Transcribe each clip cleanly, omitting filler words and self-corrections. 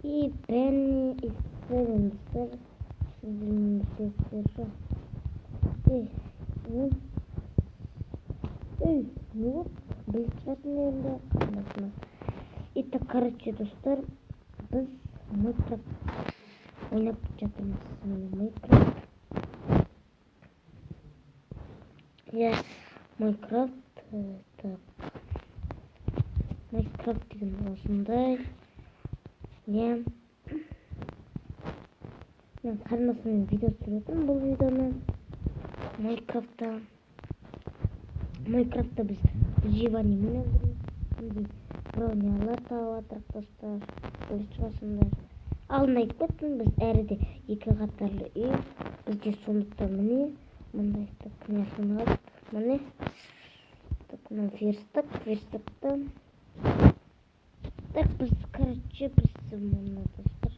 И Бенни и Севен, достар. Сіздермен бірге Сержан. Ей, не? Ей, не болды? Біліп шығарсыңдар енді, қарындасыма. Итак, короче, достар, біз Майнкрафт ойнап жатырмыз. Міне, Майнкрафт. Иә, Майнкрафт, так. Майнкрафт деген осындай. Иә. Мен қарындасыммен видео түсіріп жатырмын бұл видеоны. Майнкрафтта. Майнкрафтта біз выживаниемен өлдіреміз. Мындай бронялар тауып жатырық, достар. Біліп шығарсыңдар. Алдында айтып кеттім, біз әрі де екі қатарлы үй. Бізде сондықтан міне мындай, так, мына міне. Так, мына верстак, верстакта. Так, біз, короче, біз мына, достар.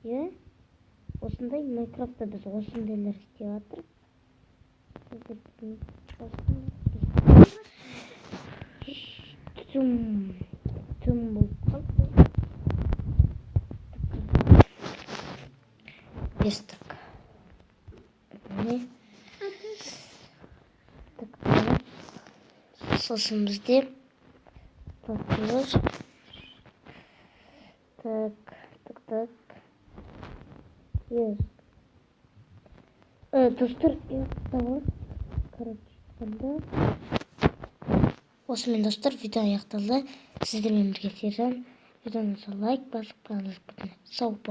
Иә, осындай Майнкрафтта біз осындайлар істеп жатырмық. Сіздер білмейтін шығарсыңдар. Біз түн түн болып қалды. Так, верстак. Міне. Так, так. Сосын бізде факелер. Так, так, так. Yes. Достар, ұйықтап алып, короче, айтқанда. Осымен, достар, видео аяқталды. Сіздермен бірге Сержан. Видеоны лайк басып, каналға. Сау болыңыз.